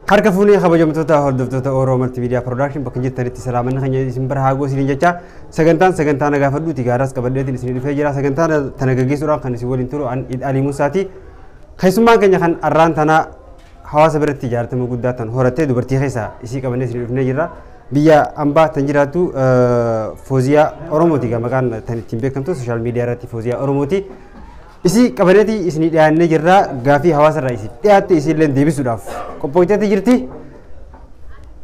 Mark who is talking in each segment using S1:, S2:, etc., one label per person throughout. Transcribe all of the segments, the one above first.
S1: Harka fuunee kabajamtoota hordoftoota Oromoo Multimedia Production bakka jirtanitti salaamanna kan isin bira haa isiniin jecha sagantaan sagantaa nagaa fadhuuti gaaraas qabadheetiin isin dhufee jira. Sagantaa tana gaggeessuudhaan kan isin waliin turu Alii Musaati. Keessummaan keenya kan arraan tanaa hawaasa biratti jaalatamuu guddaa tan horattee dubartii keessaa isii qabannee isin dhufnee jirra. Biyya ambaa tan jiraattu Fooziyaa Oromooti maqaan tan ittiin beekamtu social media irratti Fooziyaa Oromooti. Isii qabaneeti isinii dhiyaannee jirra. Gaafii hawaasa irraa isii dhiyaatte isiillee deebisuudhaaf qophoofteetti jirti.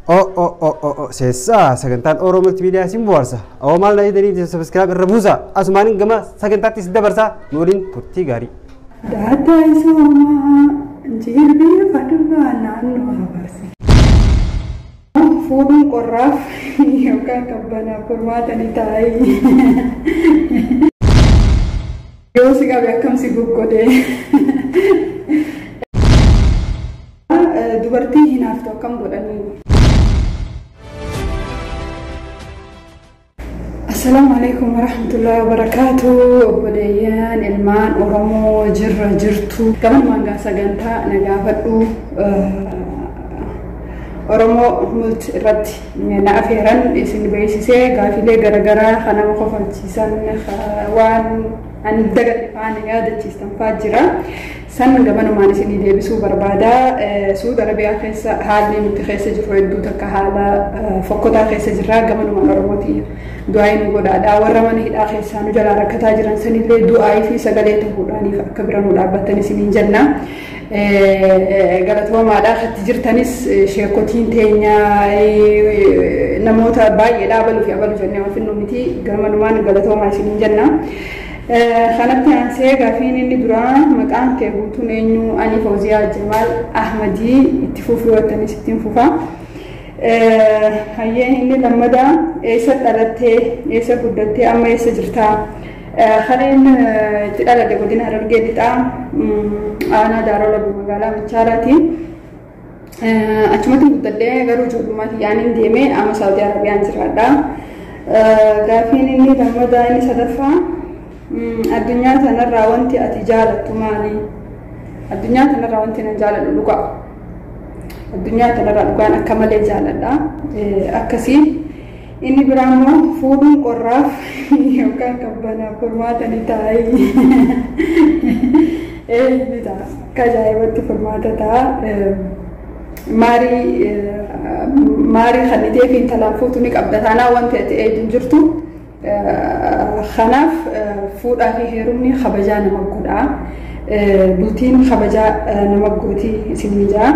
S1: O o o o o seessaa sagantaan Oromoo Multimedia isin bohaarsa. Awwa maal na jedhanii subscribe irra buusa. Asumaan gama sagantaatti isin dabarsa. Nu waliin turtii gaarii.
S2: Daataa isoomaa jirbii fadubaa naannoo habarse. Fuudhuun qorraaf yookaan qabbanaaf furmaata ni taa'ee. Yoo si qabe akkam si goggodee. Dubartii hinaaftu akkam godhanii. Assalaamu alaikum warahmatullahi wabarakatuh. Obboleeyyan ilmaan Oromoo jirra jirtu. Gabanumaan gaa sagantaa na gaafadhu Oromoo Multi irratti na afeeran isin beeksisee gaafilee garaagaraa kan nama kofalchiisan waan ani dagadhe faana yaadachiistan fa'aa jira. San gabanumaan isinii deebisuu barbaada. Suudi Arabiyaa keessa haalli nuti keessa jirru hedduu takka haala fokkotaa keessa jirra. Gabanumaan Oromooti du'aa nu godhaadha. Warra mana hidhaa keessaa nu jalaa rakkataa jiran sanillee du'aa fi sagalee ta'uudhaaniif akka bira nu dhaabbattan isiniin jenna. Galatoomaadha. Akkatti jirtanis sheekotiin teenya namoota baay'eedha abaluu fi abaluu jennee waan finnu miti. Gamanumaan galatoomaa isiniin jenna. Kanatti aansee gaafiin inni duraa maqaan kee guutuun eenyu? Ani Fooziyaa Jamaal Ahmadii itti fufuu yoo ta'anis ittiin fufa. Hayyeen inni lammadaa eessa dhalattee eessa guddattee amma eessa jirtaa? Kan itti dhaladhe godina Harargee Lixaa aanaa Daaroo Labuu magaalaa Machaaraati. Achumatti guddadhee garuu ijoollummaatti yaaniin deemee amma Saawudii Arabiyaan jiraadha. Gaafiin inni lammadaa inni sadaffaa addunyaa tanarraa wanti ati jaalattu maali? Addunyaa tanarraa wanti nan jaaladhu dhugaa. Addunyaa tanarraa dhugaan akka malee jaaladha. Akkasii inni biraa immoo fuudhuun qorraaf yookaan qabbanaaf furmaata ni taa'ee. Ni ta'a. Akka ajaa'ibatti furmaata ta'a. Maarii kan itee fi intalaan fuutu ni qabda. Taanaan wanti ati eeduun jirtu. Kanaaf fuudhaa fi heerumni kabajaa nama godha. Bultiin kabajaa nama gooti isin jaa.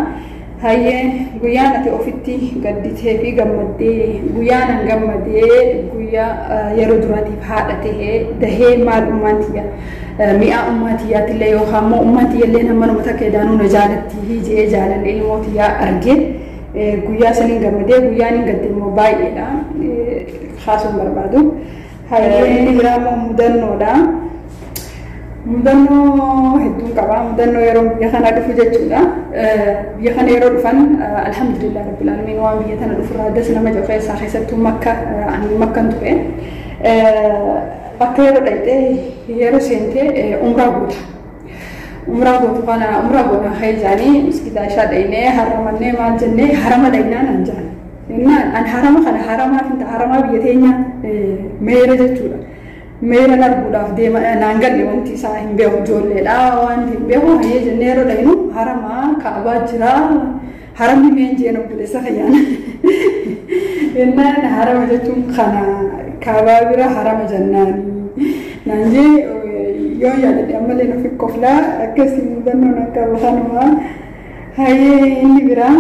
S2: Hayyee guyyaan ati ofitti gadditee fi gammaddee guyyaan an gammadee guyyaa yeroo duraatiif haadha tahee dahee maal ummaan tiyya mi'aa ummaa tiyyaatillee yookaan immoo ummaan tiyyallee nama nama takka edaanuu na jaalatti je'ee jaalallee ilmoo tiyyaa argee guyyaa saniin gammadee guyyaan hin gadde immoo baay'eedha. Kaasuun barbaadu. Hayyee inni biraa immoo mudannoodha. Mudannoo hedduun qaba. Mudannoo yeroo biyya kana dhufu jechuudha. Biyya kana yeroo dhufan alhamdulillah rabbil aalamiin waan biyya tana dhufurraa addas nama jiru keessaa keessattuu makka ani makkan ture. Bakka yeroo dhaqxee yeroo seentee umraa goota. Umraa gootu kana umraa goona keessaanii miskitaa ishaa dhaynee haramannee maal jennee harama dhaynaa naan jedhan. Innaan an harama kana haramaa fi haramaa biyya teenya meera jechuudha. Meera arguudhaaf deema naan galle wanti isaa hin beeku ijoolleedha wanti hin beeku hayyee jennee yeroo dhaynu haramaa kaabaa jira haramni meen jeen obboleessa fayyaan. Innaan harama jechuun kana kaabaa bira harama jennaani. Naan jee yoo yaadadhe ammallee nuuf koflaa akkasii mudannoon akka kanumaa. Hayyee inni biraa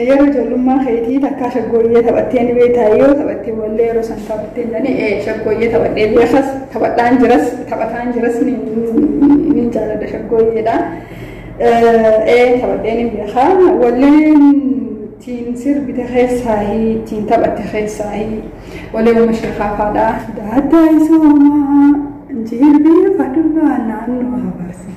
S2: yeroo ijoollummaa keetii takkaa shaggooyyee taphattee ni beektaa yoo taphattee wallee yeroo san taphattee jedhanii shaggooyyee taphadhee beekas taphadhaan jiras taphataan jiras ni jaaladha shaggooyyeedha. Taphadhee ni beekaa walleen ittiin sirbite keessaahi ittiin taphatte keessaahi wallee uuma sheekaafaadha. Daaddaa isoomaa jirbii fadubaa naannoo habarse.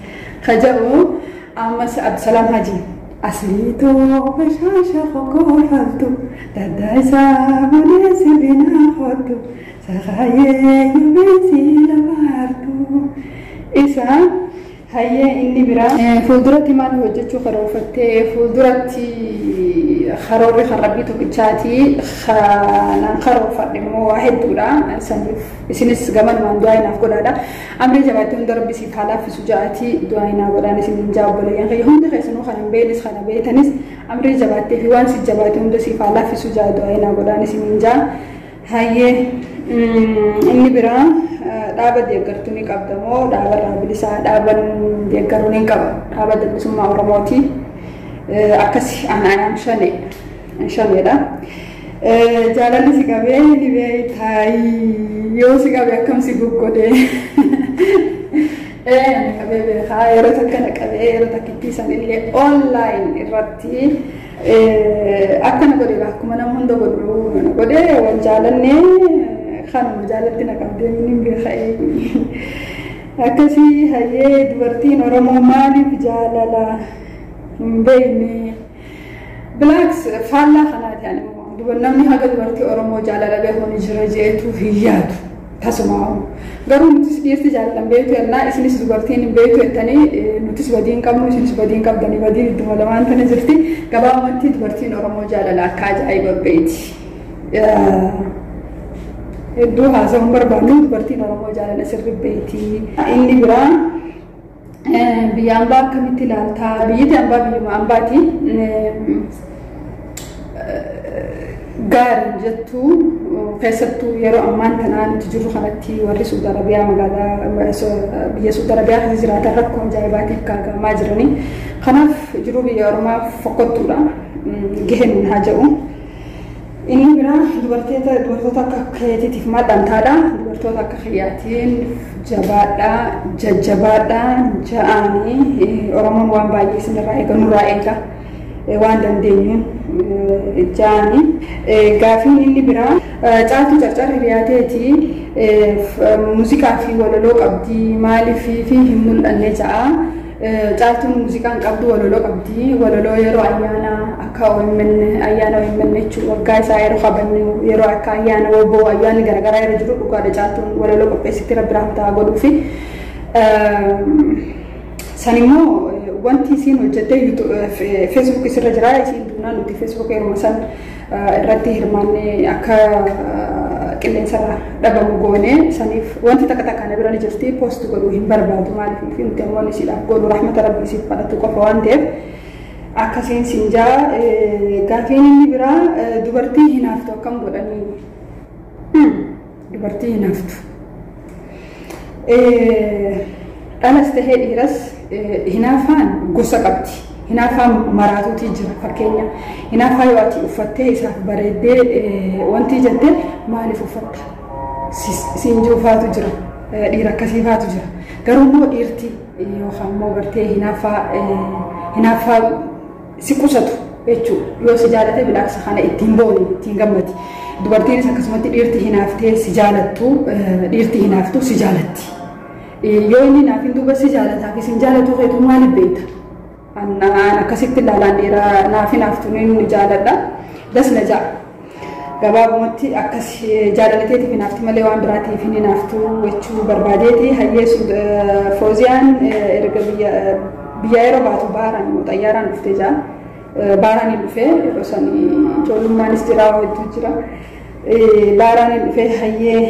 S2: Kaja'u ammas Abdusalaam Hajii. Asliitoo bashaasha kokolfaltu daddaa isaa malee sirrinaa hodhu sakaayee yuubeensi lafa hartu. Isa Hayyee, inni biraa fuulduratti maal hojjechuu karoorfattee? Fuulduratti karoorri kan rabbii tokkichaati. Kanaan karoorfadhe immoo waa hedduudha. Saniif isinis gamanumaan du'aa inaaf godhaadha. Amrii jabaatti hunda rabbi siif haa laaffisu ja'aati du'aa inaa godhaan isin hin jaa. Obboleeyyan kiyya hundi keessanuu, kan hin beeknes kana beektanis, amrii jabaattee fi waan si jabaate hunda siif haa laaffisu ja'a du'aa inaa godhaan isin hin jaa. Hayyee, inni biraa dhaaba deeggartuu ni qabda moo dhaaba irraa bilisaa? Dhaaban deeggaruu ni qaba. Dhaaba bilisummaa Oromooti. Akkas anaan shaneedha. Jaalalli si qabee ni beektaa? Yoo si qabe akkam si goggodee? Ni qabee beekaa. Yeroo takka na qabee, yeroo takkittii sanillee online irratti akkana godhe. Akkuma nama hunda godhu na godhe. Wal jaalannee kanuma jaalatti na qabdee ni beeka akkasii. Hayyee, dubartiin Oromoo maaliif jaalala hin beekne? Bilaaks faallaa kanaati. Ani namni haga dubartii Oromoo jaalala beeku ni jira jeetu hin yaadu tasuma. Garuu nutis dhiirti jaalalan beektu jennaa, isinis dubartiin hin beektu jettanii, nutis badii hin qabnu, isinis badii hin qabdanii, badiin idduma lamaan tana jirti. Gabaabumatti dubartiin Oromoo jaalala akka ajaa'iba beeti. Hedduu haasa'uun barbaannu, dubartiin Oromoo jaalala sirri beeti. Inni biraa biyya ambaa akkamitti ilaaltaa? Biyyi ambaa biyyuma ambaati. Gaarii jettu, keessattuu yeroo ammaan tanaa nuti jirru kanatti warri Suudi Arabiyaa, magaalaa biyya Suudi Arabiyaa keessa jiraatan rakkoo ajaa'ibaatiif gaagamaa jiranii. Kanaaf jiruu biyya Oromaa fokkottuudha. Gaheen haa jedhu. Inni biraa dubartoota akka keetiitiif maal dhamtaadha? Dubartoota akka kiyyaatiin jabaadhaa, jajjabaadhaa ja'anii. Oromoon waan baay'ee isinirraa eega, nurraa eega, waan dandeenyuun ja'anii. Gaafiin inni biraa Caaltuu Carcar hiriyaateeti muuziqaa fi walaloo qabdi, maaliif fi hin mul'anne ja'a. Caaltuun muuziqaan qabdu, walaloo qabdi. Walaloo yeroo ayyaana akka OMN, ayyaana OMN jechuun waggaa isaa yeroo kabannu, yeroo akka ayyaana woboo, ayyaanni garaagaraa yeroo jiru, dhugaadha, caaltuun walaloo qopheessitti, rabbi rahmataa godhuu fi san immoo wanti isiin hojjettee Facebook isirra jira. Isiin duunaan nuti Facebook yeroo san irratti hirmaannee akka qilleensarra dhabamu goone. Saniif wanti takka takka na bira ni jirti, post godhuu hin barbaadu. Maaliif fi nuti ammoo isiidhaaf godhu rahmata rabbii isiif kadhatu qofa waan ta'eef akkasiin siin jaa. Gaafiin inni biraa dubartii hinaaftu akkam godhanii? Dubartii hinaaftu, dhalas tahee dhiiras, hinaafaan gosa qabdi. Hinaafaan maraatuuti jira. Fakkeenya, hinaafaa yoo ati uffattee isaaf bareeddee wanti jettee, maaliif uffatta siin jirufaatu jira. Dhiira akkasiifaatu jira. Garuu immoo dhiirti yookaan immoo gartee hinaafaa si qusatu jechuudha. Yoo si jaalate bilaaksa kana ittiin booni, ittiin gammadi. Dubartiinis akkasumatti dhiirti hinaaftee si jaalattu, dhiirti hinaaftu si jaalatti. Yoo inni naafin duuba si jaalataa fi sin jaalatu keetu maaliif beekta? An akkasitti ilaalaan dhiira naaf hinaaftu ni jaaladha. Das na ja'a. Gabaabumatti akkas jaalalateetiif hinaaftu malee waan biraatiif hin hinaaftu jechuu barbaadeeti. Hayyee, Fooziyaan erga biyya yeroo baatu baaraan immoo xayyaaraan dhuftee jira. Baaraan hin dhufee, yeroo san ijoollumaanis jira, hedduu jira. Baaraan hin dhufee. Hayyee,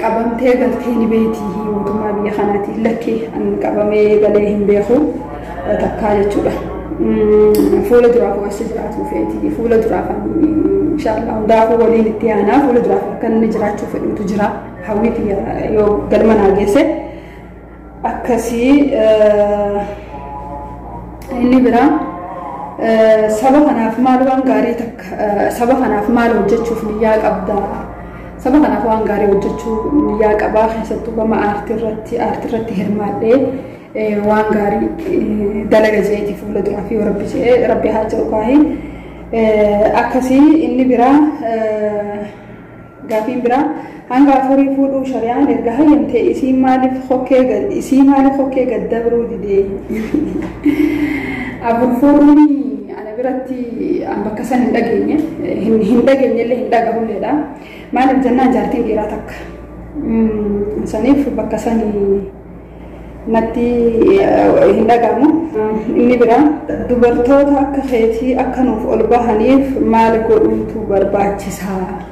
S2: qabamtee galtee ni beetii mootummaa biyya kanaatiin? Lakkee, an qabamee galee hin beeku takkaa jechuudha. Fuula duraaf eessa jiraatu feeti? Fuula duraaf inshaallah hundaafuu waliin itti aanaa. Fuula duraaf akka inni jiraachuu fedhutu jira. Hawwiiti yoo galma naa geesse akkasii. Inni biraa saba kanaaf maal waan gaarii takka, saba kanaaf maal hojjechuuf niyyaa qabda? Saba kanaaf waan gaarii hojjechuu niyyaa qabaa. Keessattuu gama aartii irratti hirmaadhee waan gaarii dalaga jeeti fuula duraa fi rabbi jedhee, rabbi haa jedhu kaahii akkasii. Inni biraa, gaafiin biraa, hanga afurii fuudhuu shari'aan erga hayyamtee isii maaliif hokkee gad dabruu didee? Afur fuudhuun ana biratti an bakka san hin dhageenye, hin dhageenye illee, hin dhagahulleedha. Maaliif jennaan, jaartiin dhiiraa takka. Saniif bakka sanii Natti hin dhagahamu. Inni biraa, dubartoota akka keetii akka nuuf ol bahaniif maal godhuutu barbaachisaa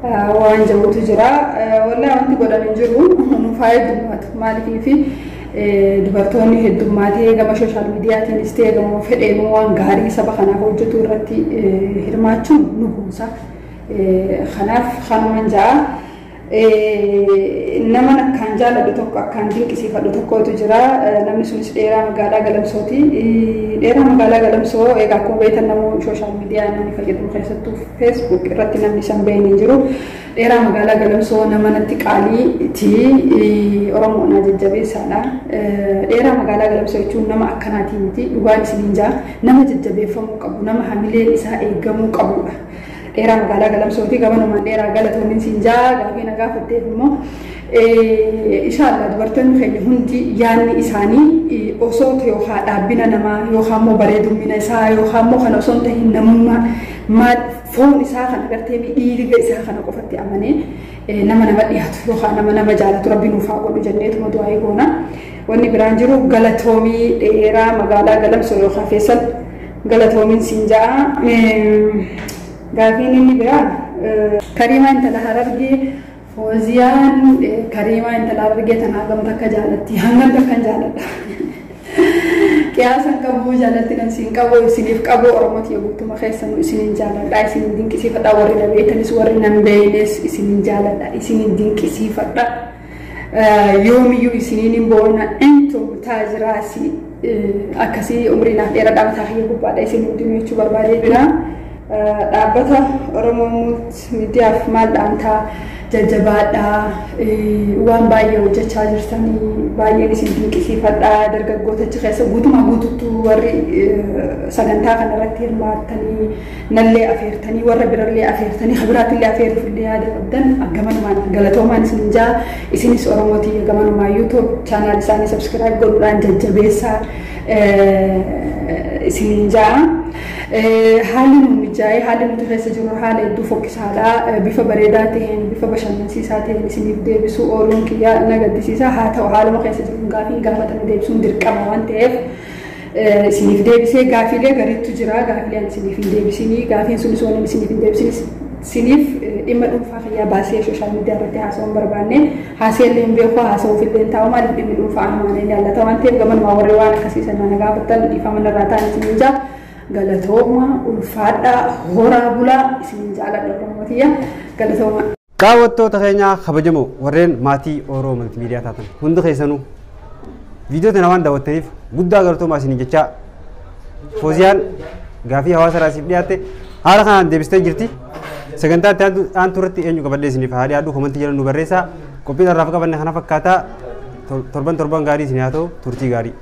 S2: waan jedhutu jira. Wallaahi wanti godhan hin jiru, nuuf haa heddummaatu. Maaliif, dubartoonni heddummaatee gama social mediatiinis ta'e gama fedheenuu waan gaarii saba kanaaf hojjetu irratti hirmaachuun nu buusa. Kanaaf kanuman ja'a. Nama akkaan jaalladhu tokko, akkaan dinqisiifadhu tokkotu jira. Namni sunis Dheeraa Magaalaa Galamsooti. Dheeraa Magaalaa Galamsoo egaa akkuma beektan namoonni social media namni fayyadamu, keessattuu Facebook irratti, namni isaan bahin hin jiru. Dheeraa Magaalaa Galamsoo nama natti qaaliiti. Oromoo na jajjabeessaadha. Dheeraa Magaalaa Galamsoo jechuun nama akkanaatii miti. Dhugaan isiniin jaa, nama jajjabeeffamuu qabu, nama hamileen isaa eegamuu qabudha. Dheeraa Magaalaa Galamsooti, gamanumaan dheeraa galatoomin siin jaa. Gaafii na gaafatteef immoo, inshaallah dubartoonni keenya hundi yaadni isaanii osoo yookaan dhaabbina namaa yookaan immoo bareedummina isaa yookaan immoo kana osoo hin tahin namummaa maal foon isaa kana agartee dhiiga isaa kana qofatti amanee nama nama dhiyaatu yookaan nama nama jaalatu Rabbi nuuf haa godhu jenneetuma du'aa goona. Wanni biraan jiru, galatoomii Dheeraa Magaalaa Galamsoo yookaan Feessal, galatoomiin siin ja'a. Gaafiin inni biraa, Kariimaa Intala Harargee, Fooziyaan Kariimaa Intala Harargee tana hangam takka jaalatti? Hangam takkan jaaladha. Qiyaasan qabu, jaalatti nan siin qabu, isiniif qabu. Oromooti guutummaa keessanuu isiniin jaaladha, isiniin dinqisiifadha. Warri na beektanis, warri nan beeknes, isiniin jaaladha, isiniin dinqisiifadha. Yoomiyyuu isiniin hin boona, intum taajiraasi akkasii umrii naaf dheeradhaa, mataa kiyya gubbaadha isin hundinuu jechuu barbaadee jira. Dhaabbata Oromoo Miidiyaaf maal dhaamtaa? Jajjabaadhaa, waan baay'ee hojjechaa jirtanii, baay'een isin dinqisiifadhaa. Dargaggoota achi keessa guutumaa guututtuu warri sagantaa kanarratti hirmaattanii, nallee afeertanii, warra birallee afeertanii, kabiraattillee afeeruufillee yaada qabdan, gamanumaan galatoomaan isin jaa. Isinis Oromootii gamanumaan YouTube channel isaanii subscribe godhuudhaan jajjabeessaa isiniin jaa. Haalli nu mijaa'ee, haalli nuti keessa jirru haala hedduu fokkisaadha. Bifa bareedaa ta'een, bifa bashannansiisaa ta'een isiniif deebisuu ooluun kiyya na gaddisiisa. Haa ta'u, haaluma keessa jiruun gaafiin gaafatame deebisuun dirqama waan ta'eef isiniif deebisee. Gaafiilee gariitu jira. Gaafiilee ani isiniif hin deebisinii. Gaafiin sunis waan isiniif hin deebisinis isiniif dhimma dhuunfaa kiyyaa baasee social media irratti haasa'uu hin barbaanne. Haasee illee hin beeku, haasa'uuf illee hin taa'u. Maaliif, dhimmi dhuunfaa anumaan hin jaallata waan ta'eef, gamanumaa warri waan akkasii sana na gaafattan dhiifama narraa ta'an isiniin jaa. Galatooma, ulfaadhaa, horaa bulaa, isiniin jaaladha. Oromootiyya, galatooma.
S1: Daawwattoota keenya kabajamoo, warreen maatii Oromoo Multiimiidiyaa taatan hundi keessanuu, viidiyoo tana waan daawwattaniif guddaa galatoomaa isiniin jechaa, Fooziyaan gaafii hawaasa irraa isiif dhiyaatte haala kanaan deebistee jirti. Sagantaa itti aantu irratti eenyu qabadhee isiniif haa dhiyaadhu commentii jala nu barreessaa. Qophiin irraaf qabanne kana fakkaataa. Torban torban gaarii isin haa ta'u, turtii gaarii.